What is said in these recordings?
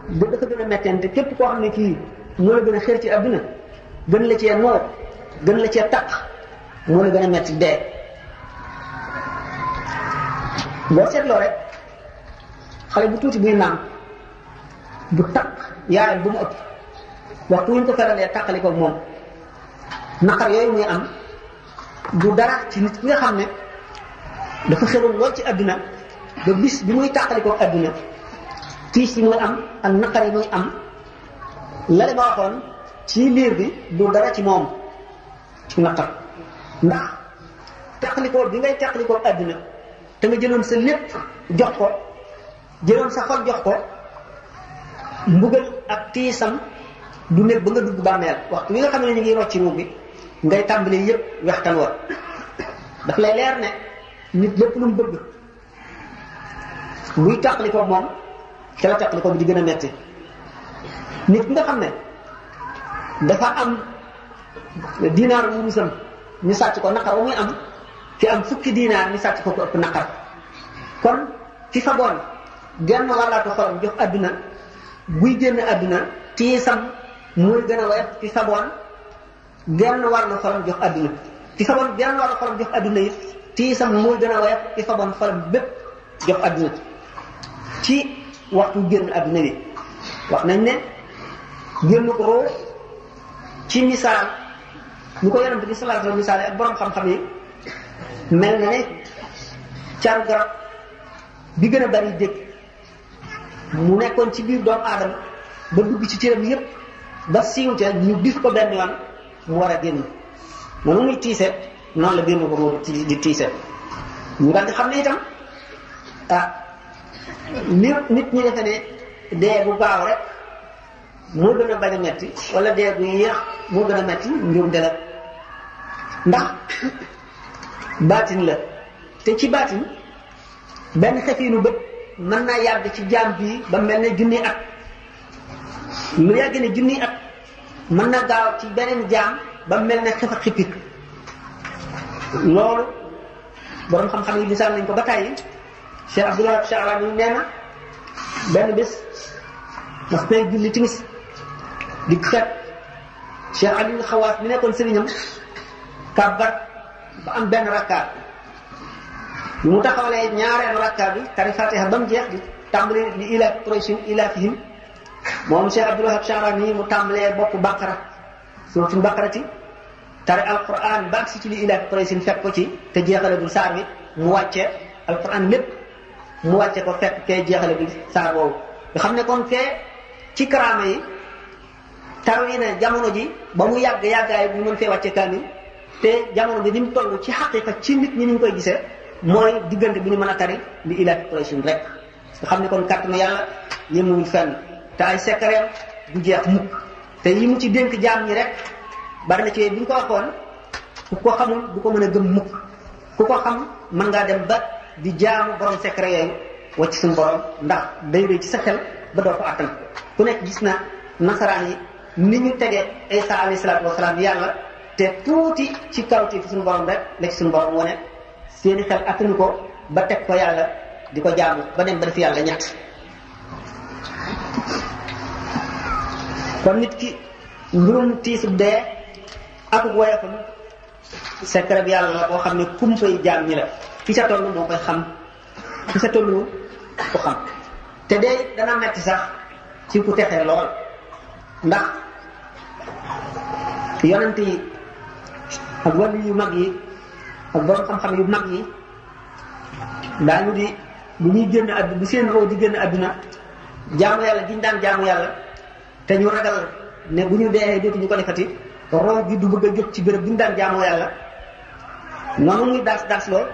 dafa gën a mettente képp koo xam ne kii moo la gën a xër ci adduna gën la cee noor gën la cee taq moo la gën a metti dee. boo seetloo rek xale bu tuuti buy naan bu taq yaayam bu mu ëpp waxtu wuñ ko feralee taqali ko moom naqar yooyu muy am du dara ci nit ki nga xam ne dafa xëroon lool ci adduna ba bis bi muy taqali ko adduna tiis yi muy am ak naqar yi muy am la ma waxoon ci liir bi du dara ci moom ci naqar ndax taqalikoo bi ngay taqalikoo adduna te nga jëloon sa lépp jox ko jëloon sa xol jox ko mbugal ak tiisam du nekk ba nga dugg bàmmeel waxtu wi nga xam ne ñu ngi rocci ruub bi ngay tàmbali yëpp wextan wa daf lay leer ne nit lépp lu mu bëgg buy taqalikoo moom ca la taqalikoo bi di gën a metti nit ki nga xam ne dafa am dinaar mu musam ñu sàcc ko naqar wa muy am ki am fukki dinaar ñu sàcc ko ko ëpp naqar kon fi fa boon genn wàllaatu xolam jox adduna buy génn adduna tiisam muy gën a woyof fi fa boon genn wàllu xolam jox adduna fi fa boon genn wàllu xolam jox adduna it tiisam muy gën a woyof fi fa boon xolam bépp jox adduna ci waxtu génn adduna bi wax nañ ne génn ko roo ci misaal ñu ko yonent bi sallallahu alayhi wa sallam misaal ak borom xam-xam yi mel na ne caru garab bi gën a bari dégg mu nekkoon ci biir doomu aadama ba dugg ci cëram yépp ba siiw ca ñu bif ko benn yoon mu war a génn noonu muy tiise noonu la génn ko moom di tiise ñu daal di xam ne itam nit ñi defe ne dee bu gaaw rek moo gën a bañ a metti wala dee bu yéex moo gën a metti njuumte la ndax baatin la te ci baatin benn xefiinu bët mën naa yàgg ci jaam bii ba mel ne junni at lu yàgg ne junni at mën na gaaw ci beneen jaam ba mel ne xef ak xippit loolu borom xam-xam yi lisaan nañ ko ba tàyyi Cheikh Abdoulaye Charani nee na benn bés mas nay julli timis di fekk Cheikh Aliou Xawaas mi nekkoon sëriñam kàbbat ba am benn rakkaat bi mu taxawalee ñaareelu rakkaat bi tari Fatiha ba mu jeex di tàmbali li ila Qurayshin ila fihim moom Cheikh Abdoulaye Charani mu tàmbalee bopp Baqara suuratul Baqarati tari alquran ba agsi ci li ila Qurayshin fekk ko ci te jeexale dul saar bi mu wàcce alquran lépp mu wàcce ko fekk kee jeexale bi saar boobu nga xam ne kon fee ci karaama yi tarwi na jamono ji ba mu yàgg yàggaay bu mën fee wàcce kaamil te jamono bi ni mu toll ci xaqiqa ci nit ñi ni ñu koy gisee mooy diggante bi ñu mën a tari li ila Qurayshin rek nga xam ne kon kàtt na yàlla yëmuwul fenn te ay sekkareem du jeex mukk te yi mu ci dénk jaam ñi rek bari na ci bu ñu ko waxoon ku ko xamul du ko mën a gëm mukk ku ko xam mën ngaa dem ba di jaamu borom secret yooyu wacc suñu borom ndax day rëy ci sa xel ba doo ko attan ku nekk gis na nasaraan yi ni ñu tegee Isa alayhi salaatu wasalaam yàlla te tuuti ci kawti fi suñu borom rek la ci suñu borom wane seeni xel attanu ko ba teg ko yàlla di ko jaamu ba dem ba def yàlla ñett kon nit ki mbirum tiisu dee ak woyofam secret bi yàlla la boo xam ne kumpay jaam ñi la fi sa toll moo koy xam fi sa toll ko xam te dee dana metti sax ci ku texee lool ndax yonent yi ak wàllu yu mag yi ak borom xam-xam yu mag yi daañu di bu ñuy génn àdduna bu seen roo di génn àdduna jaamu yàlla giñ daan jaamu yàlla te ñu ragal ne bu ñu dee dootuñu ko defati roo gi du bëgg a jóg ci béréb bi ñu daan jaamoo yàlla noonu muy daas lool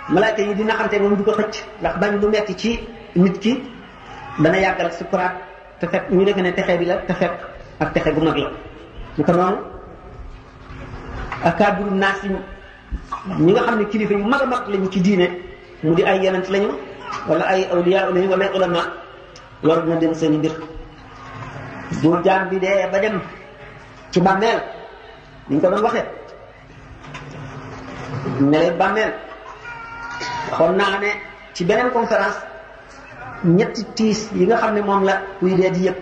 malaaka yi di naxante moom du ko xëcc ndax bañ lu metti ci nit ki dana yàggal sukuraat te fekk ñu defe ne texe bi la te fekk ak texe gu mag la ñu ko noonu akaabiru naas ñi nga xam ne kilifa yu mag a mag lañu ci diine mu di ay yonent lañu wala ay awliya lañu wala ay ulama loolu dina dem seen mbir bu jaam bi dee ba dem ci bàmmeel ni ñu ko doon waxee ne leen bàmmeel waxoon naa ne ci beneen conférence ñetti tiis yi nga xam ne moom la kuy dee di yëpp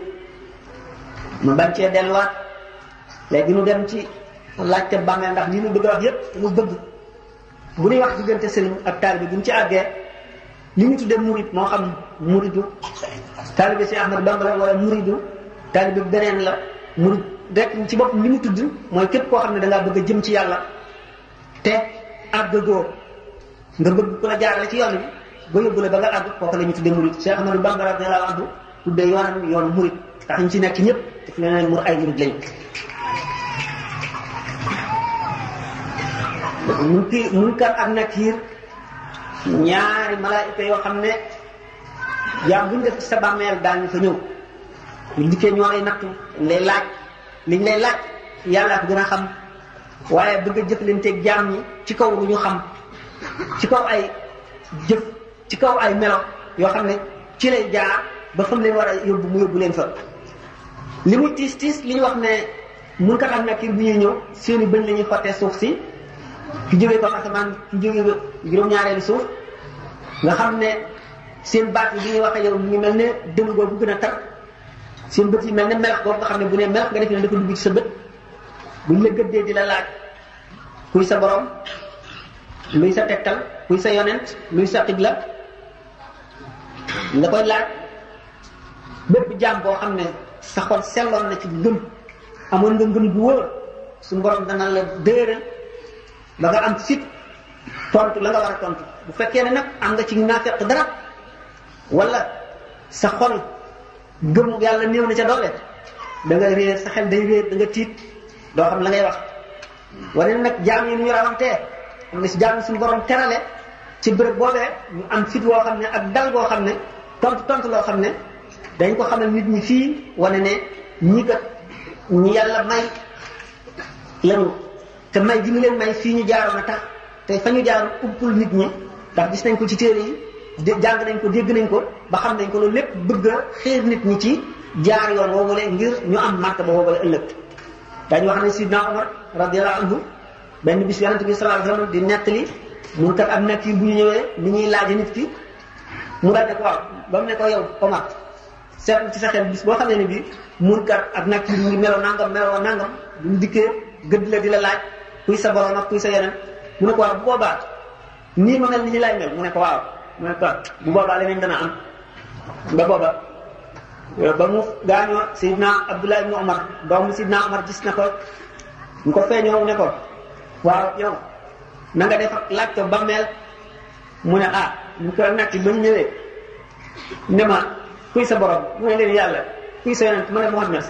mu bañ cee delluwaat léegi nu dem ci laajte bàmmeel ndax li nu bëgg a wax yépp lu bëgg bu ñuy wax diggante sëriñ ak taalibe bi bu ñu ci àggee li ñu tuddee murid moo xam muridu taalibe si Ahmad Bamba la wala muridu taalibe beneen la murid rek ci bopp li mu tudd mooy képp koo xam ne dangaa bëgg a jëm ci yàlla te àggagoo nga bëgg ku la jaarale ci yoon bi ba yóbbu la ba nga àgg kooku la ñu tuddee murid Cheikh Ahmadou Bamba radiyallahu anhu tuddee yoonam yoonu murid ndax ñu ci nekk ñëpp daf leen mur ay murid lañu Munkar ak Nakiir ñaari malaayika yoo xam ne jaam bu ñu def ci sa bàmmeel daañu fa ñëw ñu dikkee ñoo lay nattu lay laaj liñ lay laaj yàlla ko gën a xam waaye bëgg a jëflanteeg jaam ñi ci kaw lu ñu xam ci kaw ay jëf ci kaw ay melo yoo xam ne ci lay jaar ba fam leen war a yóbbu mu yóbbu leen fa li muy tiis tiis li ñu wax ne Munkar ak Nakiir bu ñuy ñëw seeni bëñ la ñuy xottee suuf si ki jógee ko asamaan ki jógee ko juróom-ñaareelu suuf nga xam ne seen baat yi bi ñuy waxee yow mu ngi mel ne dënn boobu gën a tar seen bët yi mel ne melax boobu nga xam ne bu ne melax nga def ne da ko dugg ci sa bët buñ la gëddee di la laaj kuy sa borom luy sa tegtal kuy sa yonent luy sa xibla nga koy laaj bépp jaam boo xam ne sa xol selloon na ci ngëm amoon nga ngëm bu wóor suñu borom dana la dëëral ba nga am fit tontu la nga war a tontu bu fekkee ne nag am nga ci naafeq dara wala sa xol gëm yàlla néew na ca doole da nga réer sa xel day réer da nga tiit doo xam la ngay wax. wane nag jaam yi nu ñu rawantee am na si jaam suñu borom terale ci bërëb boobee ñu am fit woo xam ne ak dal boo xam ne tontu loo xam ne dañ ko xamal nit ñi fii wane ne ñi kat ñi yàlla may lañu. te may gi ñu leen may fii ñu jaaroon a tax te fa ñu jaaroon uppul nit ñi ndax gis nañ ko ci téere yi jàng nañ ko dégg nañ ko ba xam nañ ko loolu lépp bëgg a xiir nit ñi ci jaar yoon woowule ngir ñu am màkk ba woowule ëllëg. dañu wax ne Sidna Omar radiyallahu anhu benn bis yonent bi sallallahu alayhi wasallam di nettali Munkar ak Nakiir bu ñu ñëwee ni ñuy laaj nit ki mu daal ne ko waaw ba mu ne ko yow Omar seetlu ci sa xel bis boo xam ne bii Munkar ak Nakiir mu ngi meloo nangam bu ñu dikkee gëdd la di la laaj. kuy sa borom ak kuy sa yeneen mu ne ko waaw bu boobaa nii ma mel ni ñu lay mel mu ne ko waaw mu ne ko bu boobaa leneen dana am ba booba ba mu gaañoo Seydina Abdullah ibn Omar doomu Seydina Omar gis na ko ñu ko feeñoo ne ko waaw yow na nga def laaj ko bàmmeel mu ne ñu ko nag ci ba ñu ñëwee ne ma kuy sa borom mu ne leen yàlla kuy sa yeneen mu ne Muhammad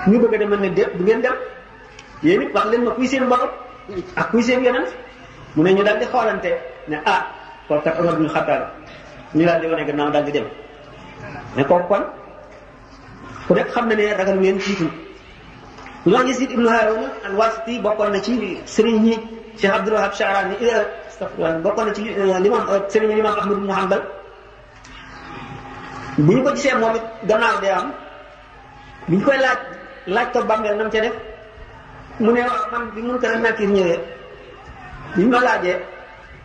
ñu bëgg a dem ne déet du ngeen dem yéen it wax leen ma kuy seen borom ak kuy seen yonent mu ne ñu daal di xoolante ne kooku kat Omar bin Xattaab ñu daal di wane gannaaw daal di dem ne kooku kon ku nekk xam na ne ragal ngeen tiitul ku ñoo Yaziid ibnu Haaruun al-Waasiti bokkoon na ci sëriñ ñi Cheikh Abdul Wahab Sha'raani bokkoon na ci sëriñ Imaam Ahmad ibnu Hanbal bu ñu ko gisee moom it gannaaw dee am bi ñu koy laaj ko bàmmeel nam ca def mu ne waaw man bi Munkar ak Nakiir ñëwee bi ñu ma laajee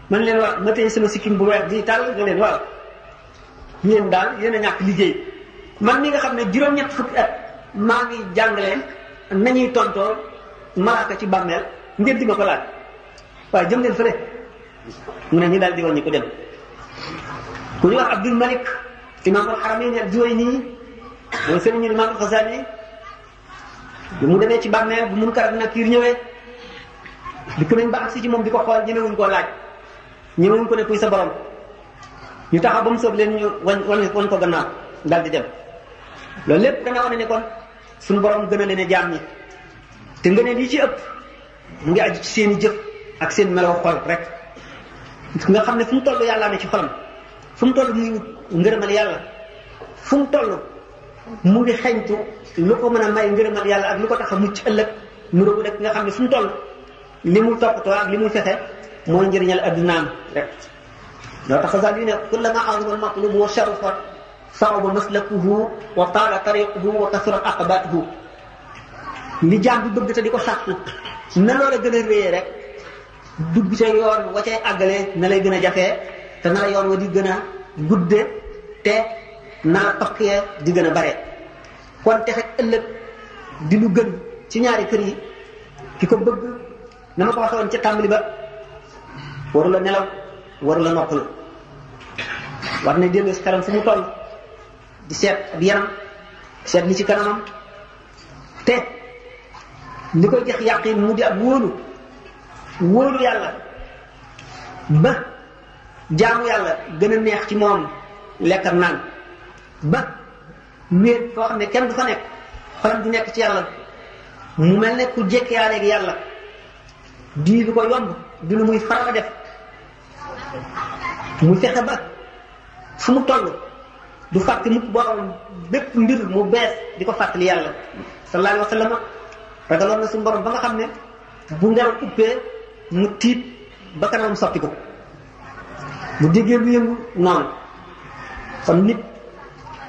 man leen wax ma téye sama sikkim bu weex di tàll nga leen waaw yéen daal yéen a ñàkk liggéey man mi nga xam ne juróom-ñett fukki at maa ngi jàngale nañuy tontoo malaaka ci bàmmeel ngeen di ma ko laaj waaye jëm leen fële mu ne ñu daal di wàññi ko dem ku ñu wax Abdul Malik imaamul Haramayn al-Juwayni mooy sëriñu Imaam Xasaali bi mu demee ci bàmmeel bu Munkar ak Nakiir ñëwee dikk nañ ba agsi ci moom di ko xool ñemewuñ koo laaj ñemewuñ ko ne kuy sa borom ñu taxaw ba mu soob leen ñu wan ko gannaaw daal di dem loolu lépp dana wane ne kon suñu borom gën a leen a jaam ñi te nga ne lii ci ëpp mu ngi aju ci seen i jëf ak seen melaw xol rek nga xam ne fu mu toll yàllaa ne ci xolam fu mu toll muy ngërëmal yàlla fu mu toll mu ngi xeñtu lu ko mën a may ngërëmal yàlla ak lu ko tax a mucc ëllëg mu rëbb rek nga xam ne fu mu toll li muy toppatoo ak li muy fexe mooy njëriñal addunaam rek. loo tax sax yu ne kullama azuma al-matlubu wa sharafa sa'uba maslakuhu wa taala tariquhu wa kasurat aqabatuhu li jaam bi bëgg te di ko sàkku na loola gën a réyee rek dugg ca yoon wa cay àggale na lay gën a jafee te na la yoon wa di gën a gudde te naa tokkee di gën a bare kon texe ëllëg di lu gën ci ñaari kër yi ki ko bëgg na ma ko waxoon ca tàmbali ba waru la nelaw waru la noppalu war na dellu si xelam fu mu toll di seet ab yaram seet li ci kanamam te li koy jox yàqin mu di ab wóolu yàlla ba jaamu yàlla gën a neex ci moom lekk ak naan ba wéet foo xam ne kenn du fa nekk xolam di nekk ci yàlla mu mel ne ku jékkiyaaleeg yàlla di lu ko yomb di lu muy faral a def muy fexe ba fu mu toll du fàtte mukk boo xam bépp mbir mu bees di ko fàttali yàlla sallallahu alayhi wa sallam ragaloon na suñu borom ba nga xam ne bu ngelaw uppee mu tiit ba kanamam sotti ko bu déggee lu yëngu noonu kon nit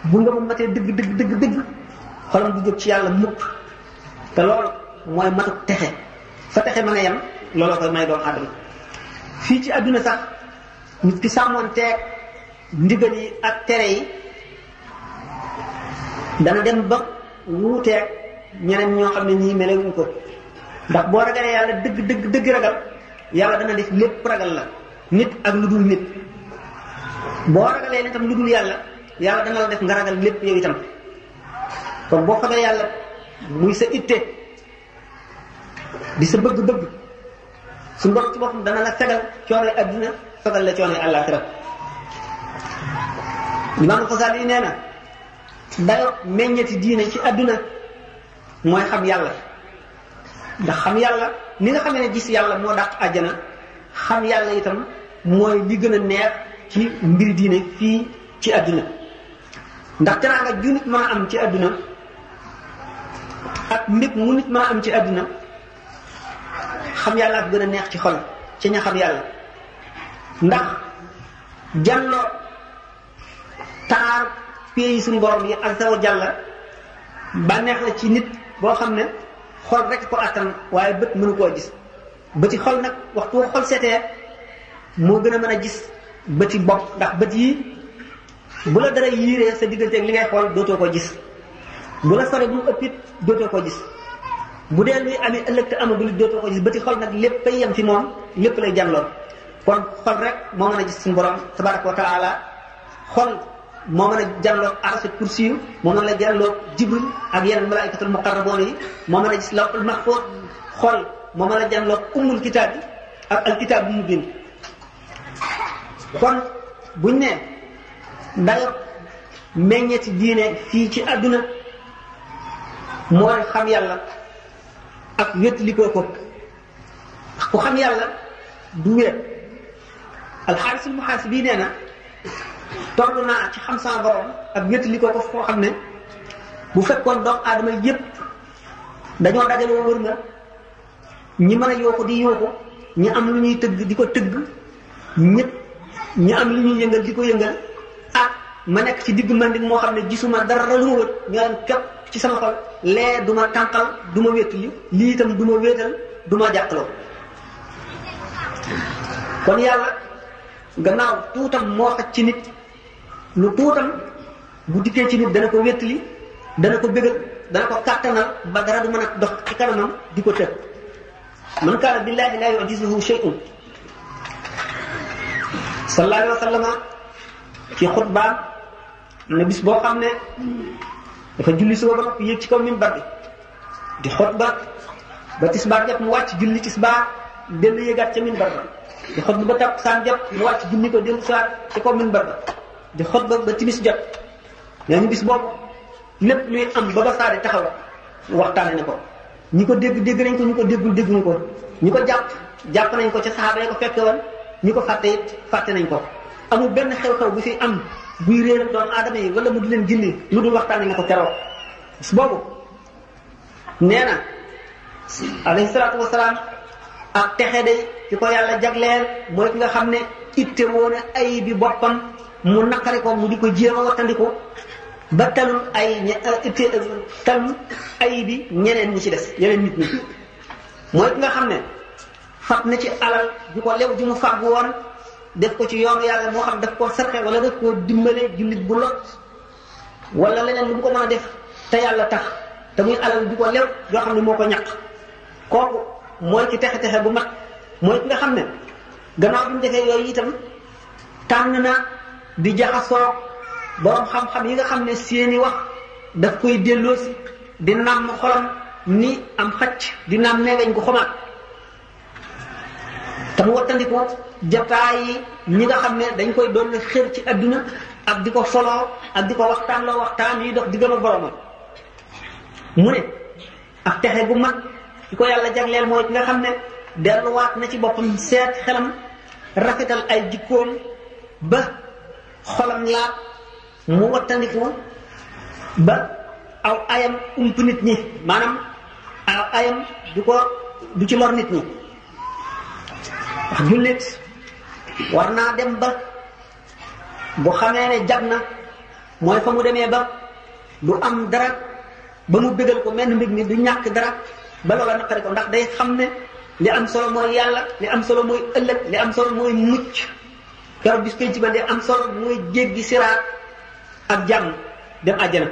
bu nga ma matee dëgg xolam du jóg ci yàlla mukk te loolu mooy matu texe fa texe mën a yem looloo koy may doomu aadama fii ci àdduna sax nit ki sàmmoon teeg ndigal yi ak tere yi dana dem ba wuuteeg ñeneen ñoo xam ne ñii melewuñ ko ndax boo ragalee yàlla dëgg ragal yàlla dana def lépp ragal la nit ak lu dul nit boo ragalee itam lu dul yàlla yàlla dana la def nga ragal lépp yow itam kon boo xamee yàlla muy sa itte di sa bëgg-bëgg su ndox ci boppam dana la fegal coono adduna fegal la coono àllaaxira Imaam Xasaali yi nee na dayo meññeti diine ci adduna mooy xam yàlla ndax xam yàlla ni nga xamee ne gis yàlla moo dàq àjjana xam yàlla itam mooy li gën a neex ci mbiri diine fii ci adduna ndax teraanga ju nit mën a am ci adduna ak mbég mu nit mën a am ci adduna xam yàlla ak gën a neex ci xol ci ña xam yàlla ndax jàlloo taar pays suñu borom yi azza wa jalla bànneex la ci nit boo xam ne xol rek ko attan waaye bët mënu koo gis bëti xol nag waxtu woo xol seetee moo gën a mën a gis bëti bopp ndax bët yi bu la dara yiiree sa digganteeg li ngay xool dootoo ko gis bu la sore bu mu ëpp it dootoo ko gis bu dee luy amee ëllëg te amagul dootoo ko gis bëti xol nag lépp ay yem fi moom lépp lay jànloon kon xol rek moo mën a gis suñu borom tabaraka wa taala xol moo mën a jànloog arasa kursi yu moo mën a jànloog jibril ak yeneen malaikatul muqarraboon yi moo mën a gis lawhul mahfuz xol moo mën a jànloog ummul kitaab bi ak alkitaab bu mu bind kon buñ ne dayo meññeeti diine fii ci àdduna mooy xam yàlla ak wétlikoo ko ku xam yàlla du wéet alxaarisul muhaasibi nee na toll naa ci xam sama borom ak wétlikoo ko foo xam ne bu fekkoon doomu aadama yépp dañoo dajaloo wër nga ñi mën a yooku di yooku ñi am lu ñuy tëgg di ko tëgg ñëpp ñi am lu ñuy yëngal di ko yëngal ak ma nekk ci digg man moo xam ne gisuma dara lu ma wët ñoom képp ci sama xol lee du ma tànqal du ma wétali lii itam du ma wéetal du ma jàqaloo kon yàlla gannaaw tuutam moo xaj ci nit lu tuutam bu dikkee ci nit dana ko wétali dana ko bégal dana ko kàttanal ba dara du mën a dox ci kanamam di ko tëg man kaana billahi la yu'jizuhu shay'un sallallahu alayhi wa sallam ci xutbaam ne bis boo xam ne dafa julli suba ba noppi yéeg ci kaw minbar bi di xutba ba tisbaar jot mu wàcc julli tisbaar dellu yéegaat ca minbar ba di xutba ba takkusaan jot mu wàcc julli ko dellu soir ci kaw minbar ba di xutba ba timis jot nee ñu bis boobu lépp luy am ba ba saa di taxaw waxtaane ne ko ñi ko dégg nañ ko ñu ko déggul dégguñu ko ñi ko jàpp nañ ko ca saxaaba yi ko fekke woon ñi ko fàtte it fàtte nañ ko amul benn xew-xew bu fi am buy réer doomu aadama yi wala mu di leen gindi lu dul waxtaane ne ko keroog bis boobu nee na alayhi salaatu wasalaam ak texe day ki ko yàlla jagleel mooy ki nga xam ne itte woon ay bi boppam mu naqari ko mu di ko jéem a wattandiku ba talul talul ay bi ñeneen ñi ci des yeneen nit ñi mooy ki nga xam ne fat na ci alal ju ko lew ju mu fàgg woon def ko ci yoonu yàlla moo xam daf koo sarxe wala daf koo dimbale jullit bu lot wala leneen lu mu ko mën a def te yàlla tax te muy alal di ko lew yoo xam ne moo ko ñàkk kooku mooy ci texe-texe bu mag mooy ki nga xam ne gannaaw bi mu defee yooyu itam tànn na di jaxasoo borom xam-xam yi nga xam ne seeni wax daf koy delloosi di nàmm xolam ni am xacc di nàmm neeweñ ko xomaat te mu wattandiku jataay yi ñi nga xam ne dañ koy doon xër ci adduna ak di ko soloo ak di ko waxtaan yi dox di gëm a boromam mu ne ak texe gu mag ki ko yàlla jagleel mooy ki nga xam ne delluwaat na ci boppam seet xelam rafetal ay jikkoom ba xolam laat mu wattandiku ba aw ayam ump nit ñi maanaam aw ayam du ci lor nit ñi wax jullit war naa dem ba bu xamee ne jag na mooy fa mu demee ba du am dara ba mu bégal ko menn mbir mi du ñàkk dara ba loola naqari ko ndax day xam ne li am solo mooy yàlla li am solo mooy ëllëg li am solo mooy mucc keroog bis penc ba li am solo mooy jéggi siraat ak jàmm dem àjjana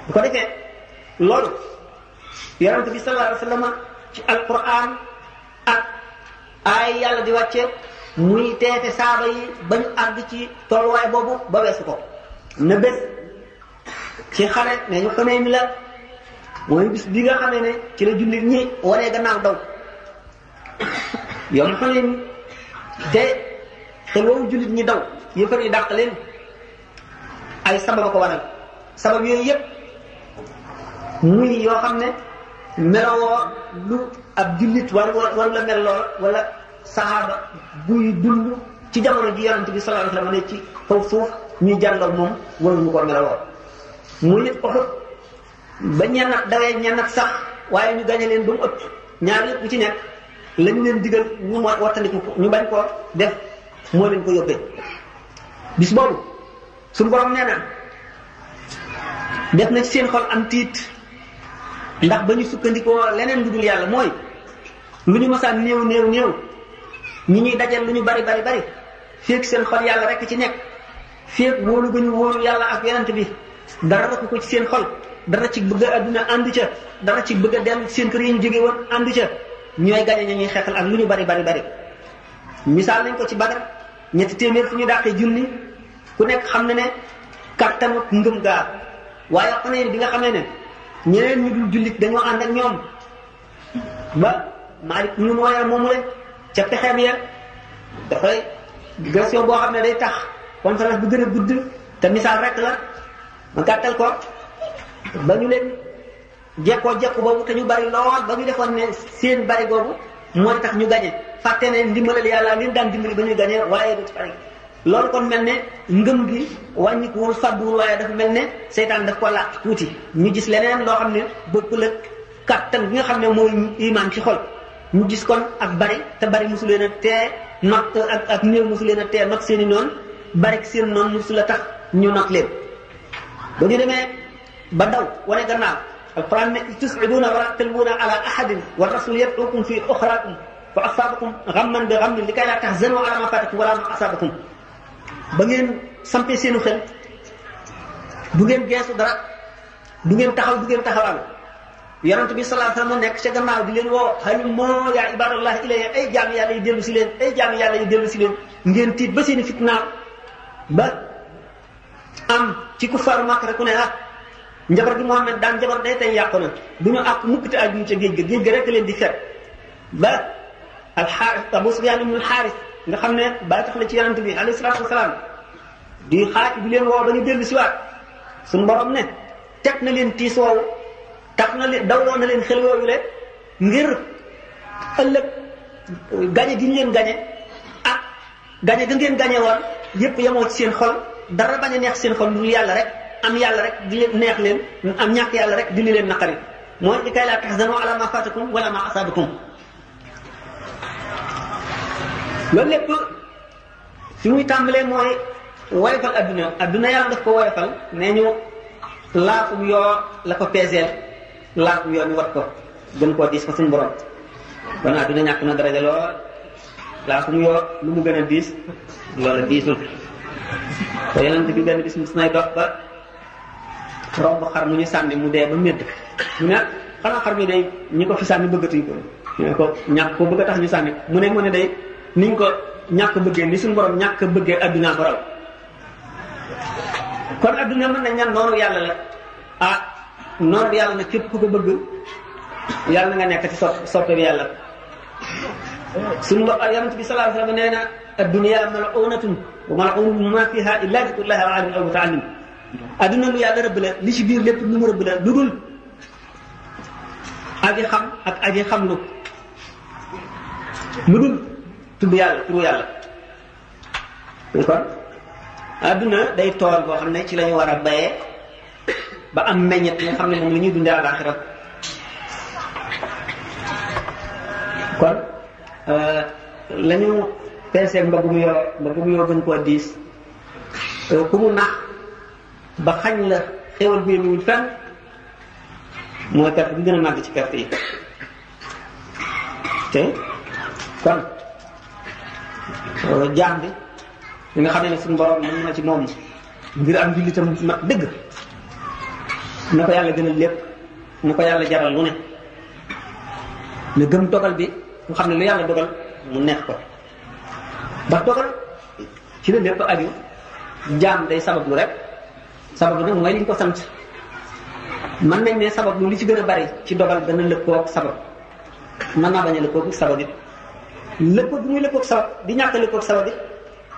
bu ko defee loolu yonent bi sallallahu alayhi wa sallam ci alquran ak ay yàlla di wàcce muy teete saaba yi ba ñu àgg ci tolluwaay boobu ba weesu ko na bés ci xare ne ñu xamee ni la mooy bis bi nga xamee ne ci la jullit ñi waree gannaaw daw yow mu xamee ni te xel woowu jullit ñi daw yëfar yi dàq leen ay sabab ko waral sabab yooyu yëpp muy yoo xam ne melowoo lu ab jullit war la mel lool wala saxaaba buy dund ci jamono ji yonent bi sallallahu alayhi wa sallam ne ci kaw suuf ñuy jàngal moom waruñu ko melowoo muy nit Uhud ba ñennat dawee ñennat sax waaye ñu gañe leen ba mu ëpp ñaar yëpp bu ci nekk lañ leen digal ñu moo wattandiku ñu bañ koo def moo leen ko yóbbee bis boobu suñu borom nee na def na ci seen xol am tiit ndax ba ñu sukkandikoo leneen lu dul yàlla mooy lu ñu masaan néew ñi ñuy dajal lu ñu bari féeg seen xol yàlla rek ci nekk féeg wóolu ga ñu wóolu yàlla ak yonent bi dara rakk ko ci seen xol dara ci bëgg a adduna àndu ca dara ci bëgg a dellu ci seen kër yi ñu jóge woon àndu ca ñooy gañe ña ñuy xeexal ak lu ñu bari misaal nañ ko ci Badar 300 fu ñu dàqee junni ku nekk xam na ne kattanu ngëm gaa waaye Xunayn bi nga xam ne ñeneen ñu dul jullit dañoo ànd ak ñoom ba Maalik ñu mooy moomu leen ca pexeem ya dafay version boo xam ne day tax conférence bu gën a gudd te misaal rek la ma gàttal ko ba ñu leen jekkoo jekku boobu te ñu bari lool ba ñu defoon ne seen bari boobu mooy tax ñu gañe fàtte ne ndimbalal yàlla leen daan dimbali ba ñuy gañe waaye du ci bari loolu kon mel ne ngëm gi wàññikuwul fàdduwul waaye dafa mel ne seytaan daf ko làq tuuti ñu gis leneen loo xam ne bokkul ak kattan bi nga xam ne mooy imaan ci xol ñu gis kon ak bari te bari mosu leen a tee not ak néew mosu leen a tee not seen i noonu bari seen noonu mosu la tax ñu not leen ba ñu demee ba daw wane gannaaw alquran ne tus'iduuna wala talwuuna ala ahadin wa rasul yad'ukum fi uxraakum fa asaabakum ghamman bi ghammin li kay laa tahzanu ala ma fatakum wala ma asaabakum ba ngeen sampee seenu xel du ngeen geesu dara du ngeen taxawal yonent bi sallallahu alayhi wasallam nekk ca gannaaw di leen woo halumma yaa ibadallah ilayya ay jaam yàlla yi dellu si leen ngeen tiit ba seeni fitnaaw ba am ci kuffaaru Makka rek ku ne njabar gi Muhammad daan njabar day tey yàqu na du ñu àq mukk te àgguñu ca géej ga rek leen di fet ba alxaaris Abu Sufyaan ibn alxaaris nga xam ne bàyyi tax la ci yonent bi alayhi salaatu wasalaam di xaaj bi leen woo ba ñu dellu si waat suñu borom ne teg na leen tiis woowu tax na leen dawloo na leen xel yooyu le ngir ëllëg gañe gi ñu leen gañe ak gañe ga ngeen gañe woon yépp yemoo ci seen xol dara bañ a neex seen xol lu yàlla rek am yàlla rek di leen neex leen am ñàkk yàlla rek di leen naqari mooy li kay laa tahzanu ala ma fatakum wala ma asabakum loolu lépp fi muy tàmbalee mooy woyofal adduna yàlla daf ko woyofal nee ñu laafum yoo la ko peeseel laafum yoo ñu wat ko gën koo diis ko suñu borom kon adduna ñàkk na daraja lool laa mu yoo lu mu gën a diis loola diisul te yonent bi benn bis mos nay dox ba romb xar mu ñu sànni mu dee ba médd mu ne xanaa xar mi day ñi ko fi sànni bëggatuñ ko ñu ne ko ñàkk ko bëgg a tax ñu sànni mu ne day niñ ko ñàkk bëggee ni suñu borom ñàkk bëggee adduna ko raw kon adduna mën nañ ñan noonu yàlla la ah noonu yàlla nag képp ku ko bëgg yàlla na nga nekk ci soppe bi yàlla suñu yonent bi sallallahu alayhi wasallam nee na ad-dunya mal'unatun wa mal'unun ma fiha illa dhikrullahi wa 'alimun aw muta'allim adduna lu yàlla rëbb la li ci biir lépp lu mu rëbb la lu dul aji xam ak aji xam lu dul tudd yàlla turu yàlla kon adduna day tool boo xam ne ci lañu war a bayee ba am meññet nga xam ne moom la ñuy dundee àllaaxira kon lañu peesee mbagg mu yoo gën koo diis ku mu nax ba xañ la xéwal bi mu fenn mooy perte bi gën a màgg ci perte yi te kon jaam bi li nga xam ne suñu borom mën na ci moom ngir am jullitam mat dëgg na ko yàlla gënal lépp na ko yàlla jaral lu ne na gëm dogal bi mu xam ne lu yàlla dogal mu neex ko ndax dogal ci la lépp aju jaam day sabab lu rek sabab lu nag mooy li ñu ko sant mën nañ ne sabab lu li ci gën a bari ci dogal dana lëkkoog sabab mën naa bañ a lëkkoog sabab it lëkkoog bi muy lëkkoog sabab di ñàkk a lëkkoog sabab it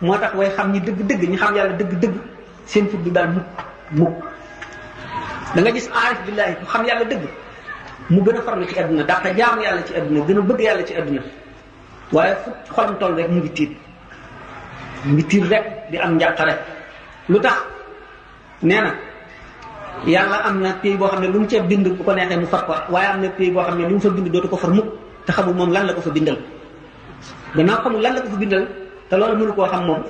moo tax way xam ñi dëgg-dëgg ñi xam yàlla dëgg-dëgg seen fut du daal mukk da nga gis aarif billahi ku xam yàlla dëgg mu gën a farlu ci àdduna ndax jaamu yàlla ci àdduna gën a bëgg yàlla ci àdduna waaye fu xolam toll rek mu ngi tiit rek di am njàqare lu tax nee na yàlla am na pays boo xam ne lu mu cee bind bu ko neexee mu far ko waaye am na pays boo xam ne lu mu fa bind dootu ko far mukk te xamul moom lan la ko fa bindal gannaaw xamul lan la ko fa bindal te loolu mënu koo xam moom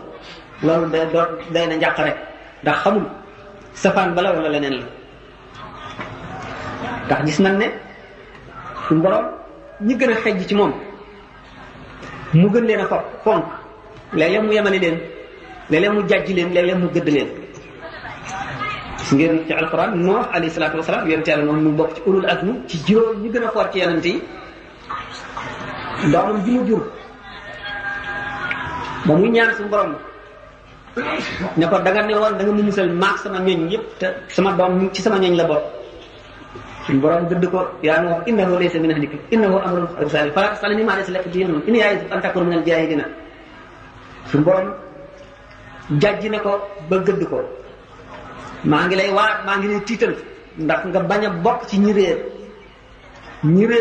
loolu day na njàqare ndax xamul safaan bala wala leneen la ndax gis nañ ne suñu borom ñi gën a xejj ci moom mu gën leen a fonk léeg-léeg mu yemale leen léeg-léeg mu jàjji leen léeg-léeg mu gëdd leen gis ngeen ci alquran Nuux alayhi salaatu wasalaam yonent yàlla moom mu bokk ci ulul azmi ci juróom ñi gën a foor ci yonent yi doomam ji mu jur ba muy ñaan suñu borom ne ko danga ne woon da nga mu musal maak sama ñoñ yëpp te sama doom ci sama ñoñ la bokk suñu borom gëdd ko yaa Nuux innahu laysa min ahlika innahu amrun ghayru salih fala tas'alni ma laysa laka bihi ilmun inni ya'izuka an takuna min al-jahilina suñu borom jàjji ne ko ba gëdd ko maa ngi lay waat maa ngi lay tiital ndax nga bañ a bokk ci ñi réer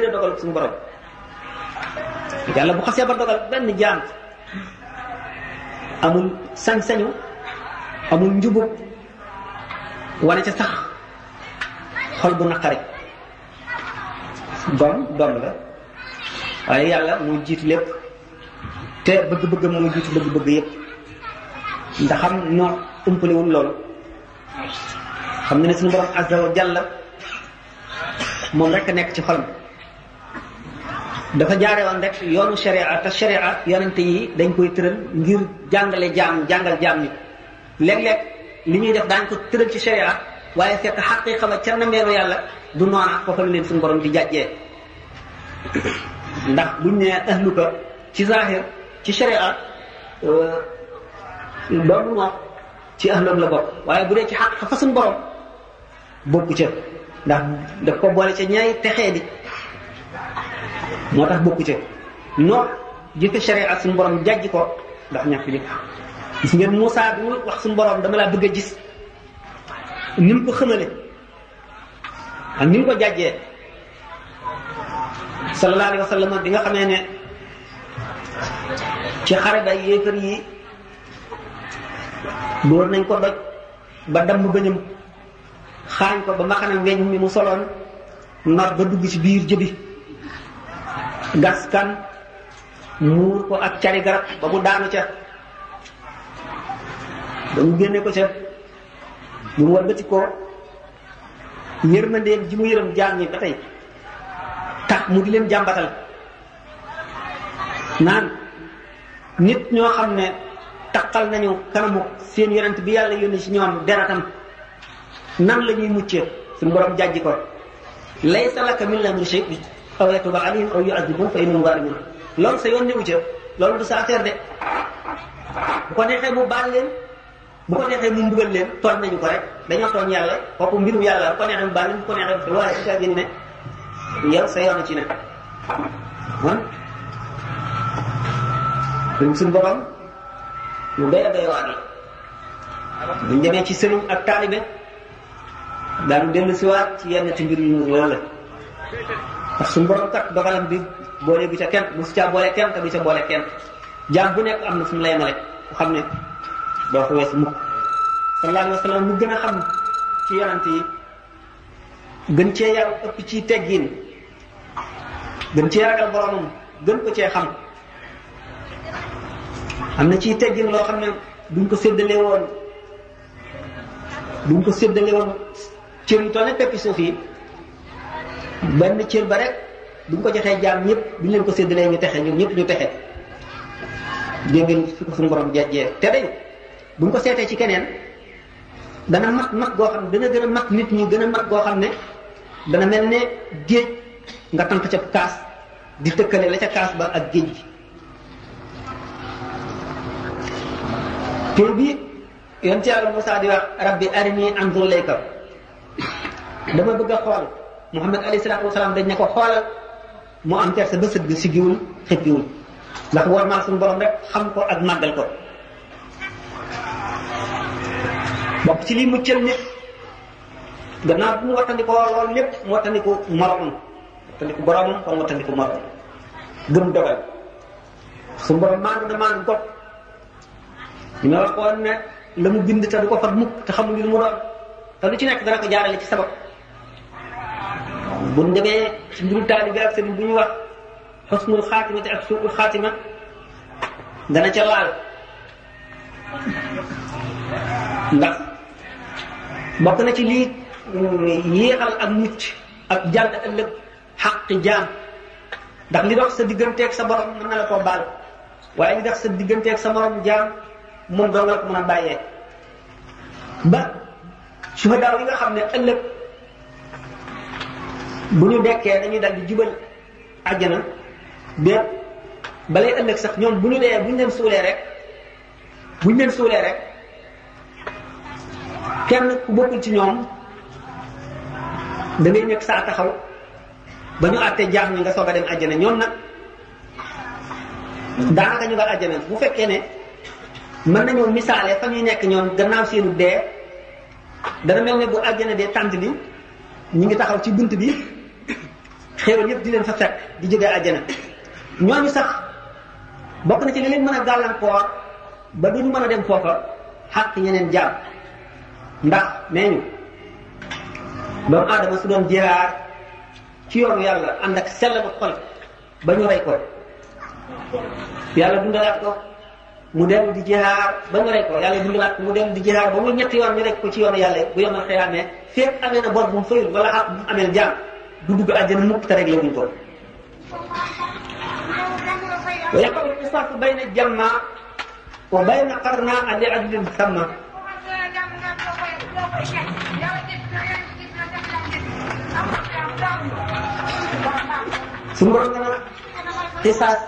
a dogal suñu borom yàlla bu xasee ba dogal benn jaam amul sañ-sañu amul njubub wane ca sax xol bu naqari doom la waaye yàlla muy jiitu lépp te bëgg-bëggam muy jiitu bëgg-bëgg yépp ndax xam ñoo umpalewul loolu xam nga ne suñu borom azza wa jalla moom rek a nekk ci xolam dafa jaare woon rek yoonu sharia te sharia yonente yi dañ koy tëral ngir jàngal jaam ñi léeg-léeg li ñuy def daañ ko tëral ci sharia waaye fekk xaqiiqa ba ca nammeelu yàlla du noona foofa la leen suñu borom di jàjjee ndax buñ ne ahluka ci zahir ci sharia doomu Nuux ci ahloom la bokk waaye bu dee ci xaqiiqa fa suñu borom bokku ca ndax daf ko boole ca ñaay texee di moo tax bokku ca Nuux jëfe sharia suñu borom jàjj ko ndax ñàkk jëf gis ngeen Moussa bi mu wax suñu borom dama laa bëgg a gis ni mu ko xamale ak ni mu ko jàjjee sallallahu alayhi wa sallam bi nga xamee ne ci xare ba yéefar yi dóor nañ ko doj ba damm bëñam xaañ ko ba mbaxanam weñ mi mu soloon nor ba dugg ci biir jëbi gas kan muur ko ak cari garab ba mu daanu ca ba mu génne ko ca mu war ba ci ko yërmandeem ji mu yërëm jaam ñi ba tey tax mu di leen jàmbatal naan nit ñoo xam ne taqal nañu kanamu seen yonent bi yàlla yónni ci ñoom deratam nan la ñuy muccee suñu borom jàjji ko laysa laka min al-amri shay aw yatuba alayhim aw yu'adhibahum fa innahum zalimun loolu sa yoon newu ca loolu du sa affaire de bu ko neexee mu baal leen bu ko neexee mu mbugal leen tooñ nañu ko rek dañoo tooñ yàlla kooku mbirum yàlla bu ko neexee mu baal leen bu ko neexee waaye su kaa gën ne yow sa yoon ci ne kon duñ suñ boppam lu doy a doy waar la buñ demee ci sëriñ ak taalibe daanu dellu siwaat ci yenn ci mbir yu loolu la ndax suñu borom kat dogalam bi boole bi ca kenn bu si caa boole kenn te du ca boole kenn jaam bu nekk am na fu mu lay yemale ku xam ne doo ko wees mukk sallallahu alayhi wa sallam mu gën a xam ci yonent yi gën cee yaru ëpp ci teggin gën cee ragal boromam gën ko cee xam am na ciy teggin loo xam ne duñ ko séddalee woon cër yu toll ne peppi suuf yi benn cër ba rek duñ ko joxee jaam ñëpp duñ leen ko séddalee ñu texe ñoom ñëpp ñu texe dégg ngeen fi ko suñu borom jejjee te day buñ ko seetee ci keneen dana mat goo xam ne dana gën a mat nit ñi gën a mat goo xam ne dana mel ne géej nga tànk ca kaas di tëkkale la ca kaas ba ak géej gi tur bi yonent Yàlla Musaa di wax rabbi arini anzur ilayka dama bëgg a xool Muhammad alayhi salaatu wasalaam dañ ne ko xoolal mu am kersa ba sëgg siggiwul xëppiwul ndax war maa suñu borom rek xam ko ak màggal ko bokk ci lii muccal nit gannaaw bu mu wattandikoo loolu lépp mu wattandiku moromam wattandiku boromam kon wattandiku moromam gëm dogal suñu borom maandu na maandu got ñu ma waxoon ne la mu bind te du ko fat mukk te xamul li mu doon te lu ci nekk dana ko jaarale ci sabab bu ñu demee ci mbiru taalibe ak sëriñ bu ñu wax xusnul xaatimati ak suuqul xaatima dana ca laal ndax bokk na ci lii yéexal ak mucc ak jàll ëllëg xaqi jaam ndax li dox sa digganteeg sa borom mën na la koo baal waaye li dox sa digganteeg sa morom jaam moom doo nga la ko mën a bàyyee ba suhadaaw yi nga xam ne ëllëg bu ñu dekkee dañuy dal di jubal àjjana déet balay ëllëg sax ñoom bu ñu dee bu ñu leen suulee rek kenn ku bokkul ci ñoom da ngay nekk saa taxaw ba ñu àttee jaax ñi nga soog a dem àjjana ñoom nag daanaka ñu nga àjjana bu fekkee ne mën nañoo misaale fa ñuy nekk ñoom gannaaw seenu dee dana mel ne bu àjjana dee tànt bi ñu ngi taxaw ci bunt bi xéewal yëpp di leen fa fekk di jógee àjjana ñooñu sax bokk na ci li leen mën a gàllankoor ba duñu mën a dem foofa xàq ñeneen jaam ndax nee ñu doomu aadama su doon jihaar ci yoonu yàlla ànd ak sell bu xol ba ñu rey ko yàlla dundalaat ko mu dellu di jihaar ba ñu rey ko yàlla dundalaat ko mu dellu di jihaar ba mu ñetti yoon ñu rek ko ci yoonu yàlla bu yomal xëyaamee fépp amee na bor bu mu fayul wala xaq bu mu ameel jaam du dugg àjjana mukk te rek la wuñ ko wa yaqulu al-qisaasu bayna jamma wa bayna qarna li adlin samma suñu borom dana xisaas